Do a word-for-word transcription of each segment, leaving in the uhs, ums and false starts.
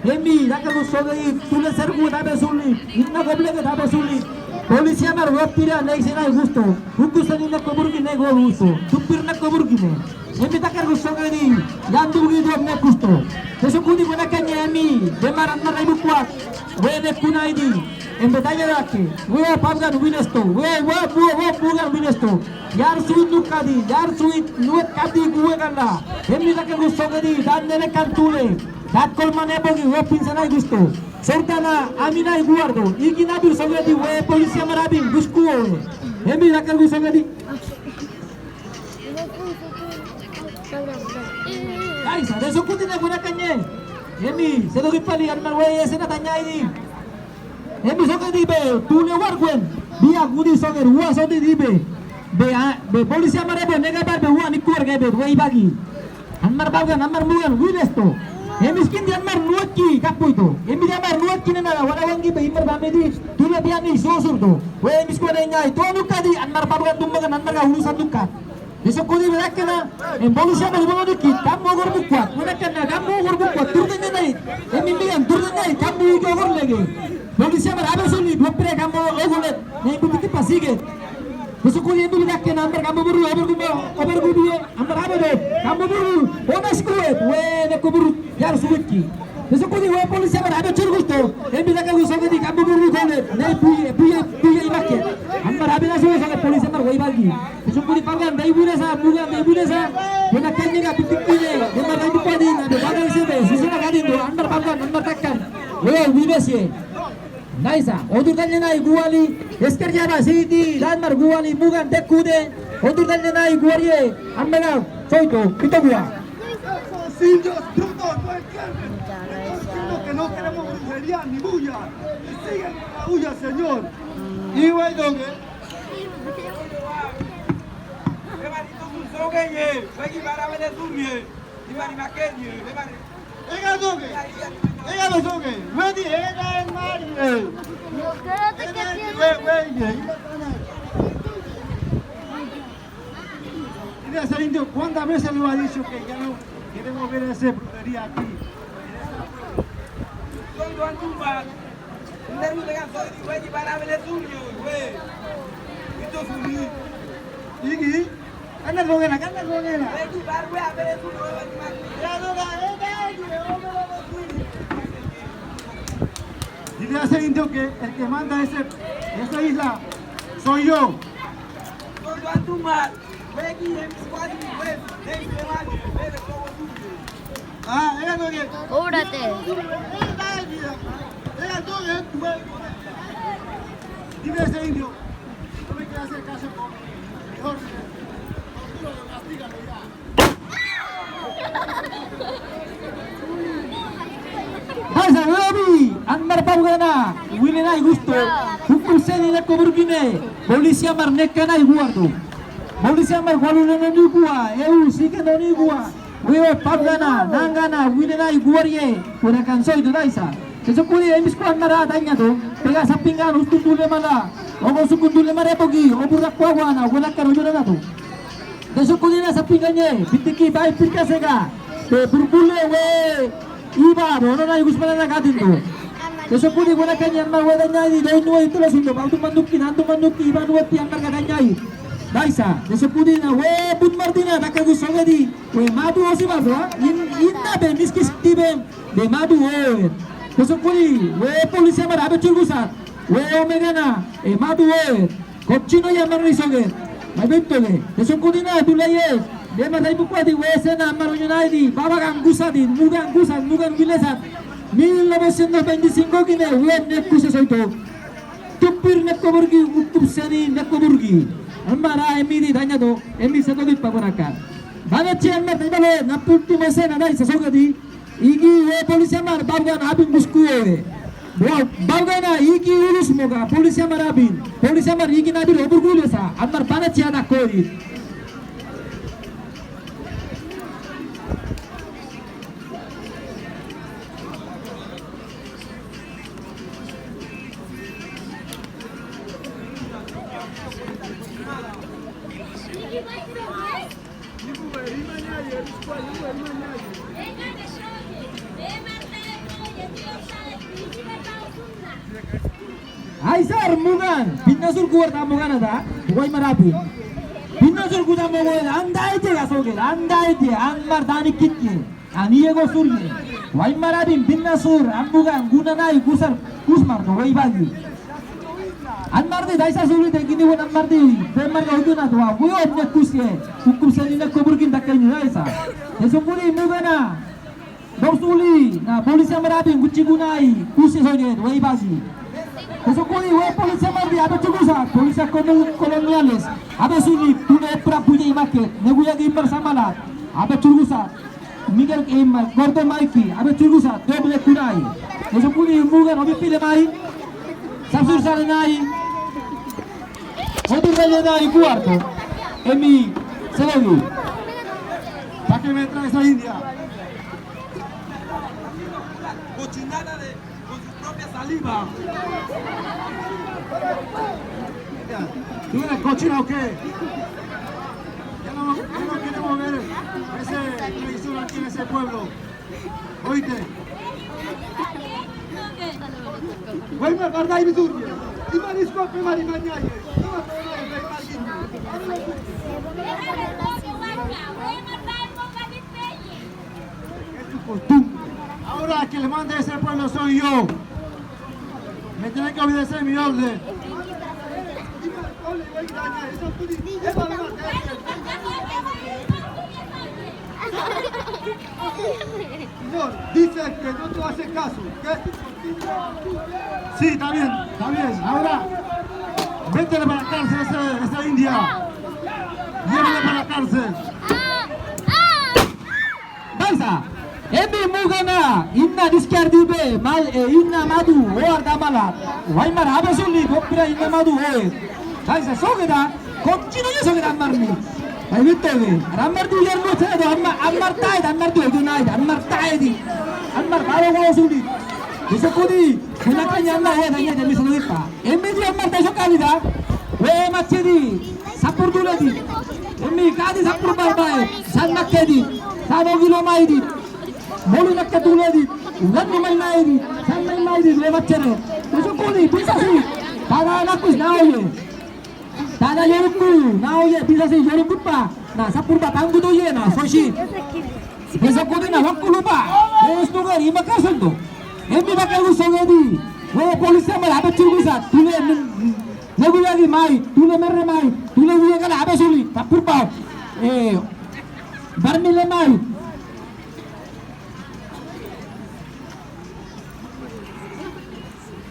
Hemi dakar gu songedi, tule sergu dabe suli, inna goble ke dabe suli. Polisia mar wapira nei senai gusto. Huku seni ne koburki nei gol gusto. Tupir ne koburki ne. Hemi dakar gu songedi, yandu gi dom ne gusto. Te sokudi guna kanye hemi, demar anna rai bukuak. We ne kunaidi. Hemi daya dake. We Pabgan winesto. We, we, we, we Pabgan winesto. Yar suit nuk kadi, yar suit nuk kadi gue kanda. Hemi dakar gu songedi, dan nene kan tule. Datkol mane bogi, we pinsanai gusto. Sortana, aminai guardo. Iki nabil songedi, we polisia mar abin, guskuo. Hemi dakar gu songedi. Aisa, te sokudi na guna kanye. Hemi, sedogi pali, anma we, esena tanyaidi. Hemi sokedi be, tule warguen. Bia gudi sokedi, ua sodi di be. Be, a, be, polisia mar ebo, nega bar be, ua nikuar ke be, we ibagi. Anmar Pabgan, anmar Mugan, winesto. Hemi skin di anmar nuaki, kapuito. Hemi di anmar nuaki nena, wala wangi be, imar bamedi, tule biani, sosurto. We, hemi skua ne nyai, to nuk kadi, anmar Pabgan, tumbagan, anmar ka ulusan nuk ka. Te sokudi be dakena, em polisia mar bono dikit, kammo ogor bukuat, be dakena, kammo ogor bukuat, turte ne nai, em imbigan, turte nai, kammo ogor lege. Polisia mar abe suli, bopre kammo ogor le, ne buti ki pasige. Te sokudi em be dakena, anmar kammo buru, ober gumo, ober gumo, anmar abe do, kammo buru, ona skuet, we ne kuburu, yar suwitki. Te sokudi we polisia mar abe chur gusto. Em bi dakar gu songedi kambu buru kone. Nei puye, puye, puye ibake. Anmar abe na suwe songe polisia mar we ibagi. Te sokudi Pabgan dai bunesa, Mugan dai bunesa. Dena kanye ga pitik pine. Dena dai bukadi na de bagal sebe. Susuna gadi do. Anmar Pabgan, anmar takkan. We, we besi. Naisa, odur tanye nai guali, esker yaba siti, lanmar guali, Mugan dekude, odur tanye nai guarie, anmar ga, soito, pito gua. Esos indios brutos no entienden. Están diciendo que no queremos brujería ni bulla. Y siguen con la bulla, señor. Y güey, ¿dónde? Ega toke, ega toke, wedi, ega en mari, eh. Espérate que tiene. Mira, ese indio, ¿cuántas veces lo ha dicho que ya no queremos ver esa brujería aquí? Igi, ana rogena, ana rogena. Dile a ese indio que el que manda ese, esa isla soy yo. Órate. Dime ese indio. No me quiere hacer caso, mejor. Castígalo ya. Basa, webi, anmar Pabgana, wile nai gusto, hukum seni nako burkine, polisia mar neka nai guardo. Polisia mar gualu nani gua, eu sike nani gua. Wewe Pabgana, nangana, wile nai guarie, kuna kan soy do daisa. Te sokudi, emis kuan mara daña do, pega sapingan, uskun dule mala, ogo sukun dule mara pogi, obura kuagua na, wala karo jura na do. Te sokudi na sapinganye, bitiki bai pirka sega, te burbule we, iba, bono na igus mala na gadin do. Te sokudi wala kanye, anmar wada nyadi, doi nuai tula sundo, bautu manuki, nantu manuki, iba nuati, anmar gada nyai. Daisa, te sokudi na, we, but mardina, dakagu sogedi, we madu osi madu, in, inna be miskis tibe, be madu oe. Te sokudi, we polisia mara abe churgusat, we omegana, e madu oe. Kochino ya mara ni soge. Mai bento ge. Te sokudi na dulaye. Be mara ibu kuadi we sena mara nyunai di. Baba kan gusadi, Mugan gusat, Mugan wilesat. Mil novecientos veinticinco kine, we ne kuse soito. Tupir neko burgi, ukup seni neko burgi. Anmara emi di daña do, emi seno di pagorakan. Bana chi anmar tanya le, na pulti mese na dai sasogedi. Igi we polisia mar Pabgana abin gusku we. Pabgana igi urus moga, polisia mar abin. Polisia mar igi nabil obur gulesa, anmar bana chi ada kori. Aisar Mugan, Binasur kuar ta Mugan ada, Waimara bin. Binasur kuta Mugan, andai je gaso ke, andai je, anmar dani kit ke. Ani ego sur ye. Waimara bin Binasur, an Mugan, guna nai, gusar, kusmar do, wai bagi. Anmar di, daisa suri de, gini won anmar di, bemar ga ujuna do, wai omne kus ye. Hukum seni ne kobur kin dakai ni daisa. Eso kuri Mugan na. Dok suli, na, polisi amar abin, guchi gunai, kusi soye, wai bagi. Eso kuri, wai polisi amar di, abe chugusa, polisi kono-, koloniales, abe suli, tune pra puye imake, neguya gi imar samala, abe chugusa, Miguel, em, gordo maiki, abe chugusa, doble kunai. Eso kuri, Mugan, obi pile mai, sapsur sale nai, obi rele nai, kuarto, emi, selegi. ¿Para qué me traes a India? Cochinada de, con su propia saliva. ¿Tú eres cochina o qué? Ya no, ya no queremos ver ese tradición aquí en ese pueblo. ¿Oíste? Waimar, barda, ibi turbi. Imar isko pe mari mañaye. Imar pe mari mañaye. Es tu costumbre. Ahora que le mande ese pueblo soy yo. Me tiene que obedecer mi orden. Señor, dice que no te hace caso. ¿Qué? Sí, está bien, está bien. Ahora, métele para la cárcel ese, esa india. Llévele para la cárcel. Bangsa, emi Mugan na, inna diskar dibe, mal, e, inna madu, o arda mala. Waimar, abe suli, kopira inna madu, e. Bangsa, sogeda, kochino ye sogeda anmar ni. Ai, bitte be. Anmar di ujar no se do, anmar, anmar tai, anmar di ojo nai, anmar tai di. Anmar baro ko suli. Eso kudi, kuna kanya anmar, e, danya, danya, suli pa. Emi di anmar tai so kali da. We, machedi. Sapur dule di. Emi kadi sapur barbae. San makke di. San ogilo mai di. Molu nakke dule di. Ulan ni mai mai di. San mai mai di. Due machere. Eso kuli, bisa si. Tana nakus na oye. Tana yoruku na oye. Bisa si yoruku pa. Na sapur ba tanggu do ye na. Soshi. Eso kuli na wakulu ba. Eso kuli ima kasunto. Emi bakal usong edi. We polisi amar abe churgusa. Dule min. Neguya gi mai, tule merre mai, tule guya kala abe suli, tapur pau. Eh, barmi le mai.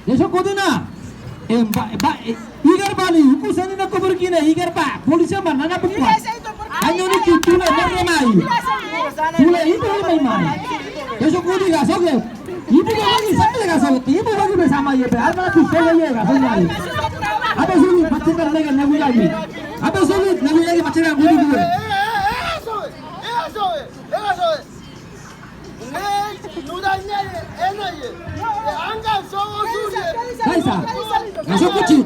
Eso kudina. Eh, ba, ba, eh, igar bali, uku seni na kobor kina, igar ba, polisi amar nana bukwa. Anyo ni ki tule merre mai. Tule ibu mai mai. Eso kudi ga soge. Ibu bagi sampai ga soge, ibu bagi bersama ye be, alma tu soge ye ga soge ye. Abe suli pachikan lege nagu lagi. Abe suli nagu lagi pachikan gudi gudi. Kaisa, ga soge kuchi.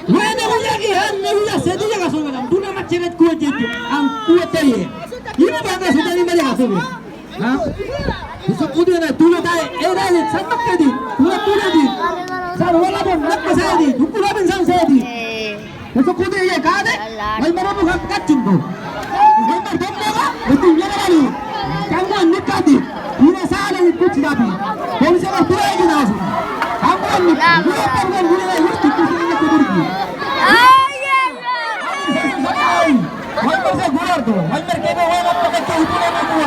Wene nagu lagi, an nagu lagi sedi ye ga soge lam. Duna machikan kuat ye, an kuat ye. Ibu bagi sudah lima ye ga soge. Ha? Isu kudi na tule tai, eh, dai, san makke di, tule tule di. San wala bon, nak masai di, dukula ben san sai di. Isu kudi ye kade, wai mara bu kak kachin do. Wai mara bu kak, betul ye kade. Kanggo nikadi, ina sale di kuchi dabi. Polisi la tule di na su. Kanggo nikadi, ina panggo ina kuchi kuchi ina kuburgi. Ay, ay, ay. Waimar se gurar do, waimar kebe waimar pakai ke ibu nama gua.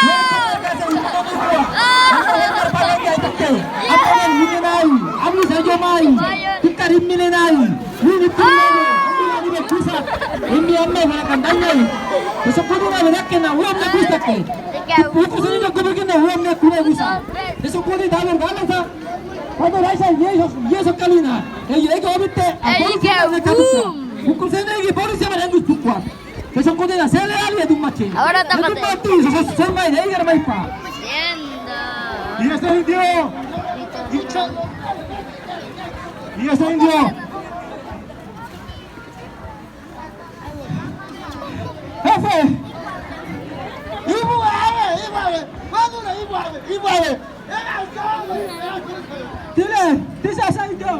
Waimar kase ibu nama gua. Waimar pakai ke ibu ke. Apa yang ini nai? Ami sajo mai. Kita rimmi le nai. Ini pun nai. Ini be kusa. Ini amma wala kan dai nai. Eso kudi na wala ke na wala na kusa ke. Uku sini na kubu ke na wala na kuna kusa. Eso kudi dalam dalam sa. Kuando raisa ye so ye so kalina. Ye ye ko bitte. Ye ke. Uku sini ki polisi mana ngus tukwa. Eso kudi na sele ali ya dumache. Ahora tápate. Eso es mai de ella mai pa. Siendo. Y ese indio. Y ese indio. Jefe. Ibu awe, ibu awe. Ibu awe, ibu awe. Dice ese indio.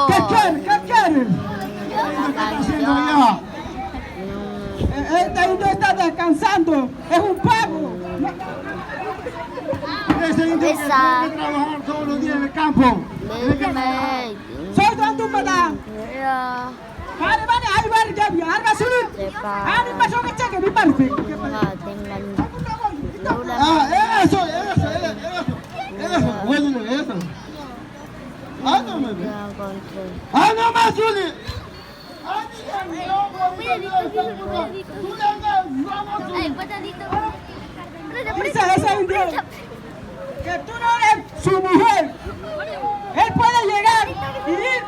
¿Qué quiere? ¿Qué quiere? ¿Qué está haciendo allá? Eh, este indio está descansando. Es un vago. Ese indio que tiene que trabajar todos los días en el campo. Tiene que trabajar. Soy de Honduras. Bani, bani, ai bani, ya, ya, arma suli. Ani paso ke cheke, mi parte. Ah, eso, eso, eso, eso. Eso, bueno, eso. Ah, no me ve. Ah, no más suli. Esa, esa indio. Que tú no eres su mujer. Él puede llegar y ir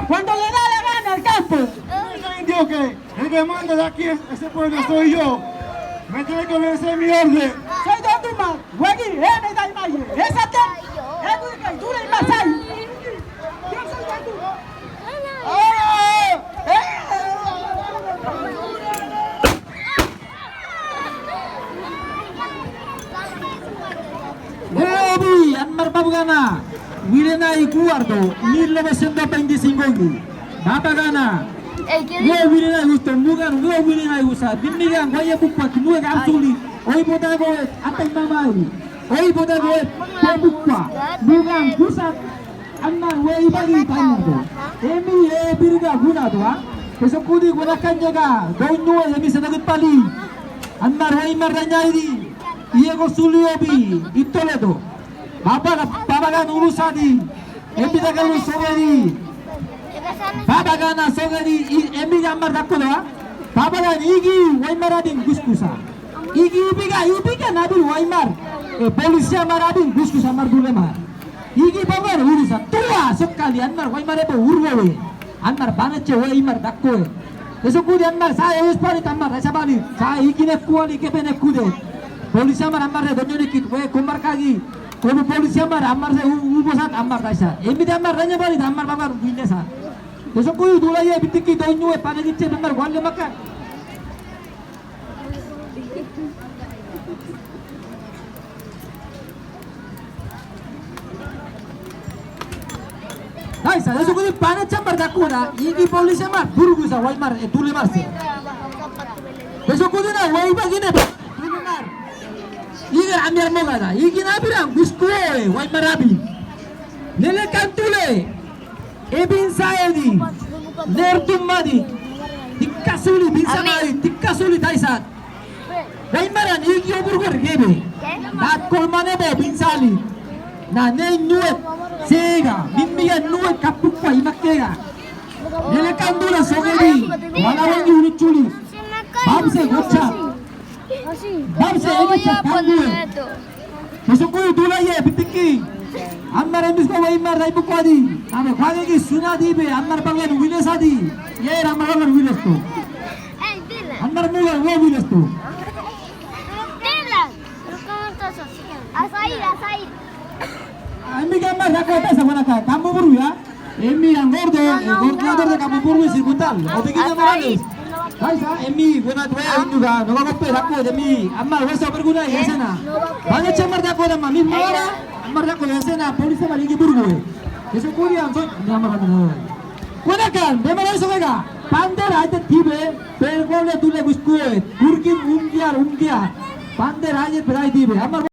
cuando le da la gana al campo. Ese indio que el que manda de aquí, ese pueblo soy yo. Me tiene que obedecer mi orden. Soy de Honduras. Wegi, eh, me da imagen. Esa te, eh, güey, que tú le ibas a ir. Yo soy de Honduras. Ngeobi, Anmar Babagana, Wirenai Guardo, mil novecientos veinticinco ngi. Babagana. Nge Wirenai Gusto, Mugan, nge Wirenai Gusa, Bimigan, Guaya Bukwa, Kinue Gamsuli, Oi Bodago, Atai Mamai, Oi Bodago, Bukwa, Mugan, Gusa, Anmar wei bagi tanya to. Emi e birga guna to, ha? Eso kudi guna kanya ga, doi nue emi sedagit pali. Anmar wei mar ranya iri. Iye ko suli obi, itole to. Baba, Babagana ulu sadi. Emi daga lu sogeri. Babagana sogeri, i, emi ga mar dako to, ha? Babagana igi, wei mar adin guskusa. Igi ibiga, ibiga nabil wei mar. E, polisia mar adin guskusa mar dule mar. Igi Babagana urusa, tua, sokkali, Anmar, wei mar ebo uruwe. Anmar banache wei mar dakkoe. Eso kudi Anmar, sa e us pari Anmar, sa bali, sa igi ne kuali kepe ne kude. Polisia mar Anmar re donyo ne kit, wei komar kagi. Kobu polisia mar Anmar re u, u bosat Anmar daisa. Emi de Anmar ranya bali Anmar Babagana wine sa. Eso kudi dula ye bitiki donyo e panagi che Anmar wale maka. Hai, sa, eso kudi pana chambar dakuna, igi polisia mar, burgu sa, wai mar, e, dule mar se. Eso kudi na, wai ba gine, dule mar. Igi amiar moga da, igi na birang, gusku e, wai mar abi. Nele kantule. Ebin saedi, nertum madi, tikka suli, bin samai, tikka suli taisat. Wai maran igi obur gor gebe. Nat kolmane bo bin sali. Na ne nuet, sega, mimmiga nuet kapukwa imakega. Nele kandura sogedi, wala wangi uri chuli. Bamse gocha. Bamse egi chakandue. Eso kudi dula ye bitiki. Anmar emisko wai mar dai bukwadi. Ame kwagegi suna dibe, Anmar Babagana wines adi. Ye Anmar Babagana wines to. Anmar Muga wo wines to. Asai, asai. Ami ga Anmar dako tasa wanaka, kamu buru ya. Emi yang gordo, e, gobernador de Kampung Purwi Sirkutal. Obi kina Morales. Kaisa, emi guna tuwe unduga, noga kope dako, emi Anmar wesa berguna yesena. Bane chamar dako da mami mara, Anmar dako yesena, polis sama ligi burgu e. Eso kuri anso, ni Anmar dako. Kuenakan, bemara eso mega. Pander aite tibe, pergole dule guskue, kurkin umgiar, umgiar. Pander aite perai tibe. Anmar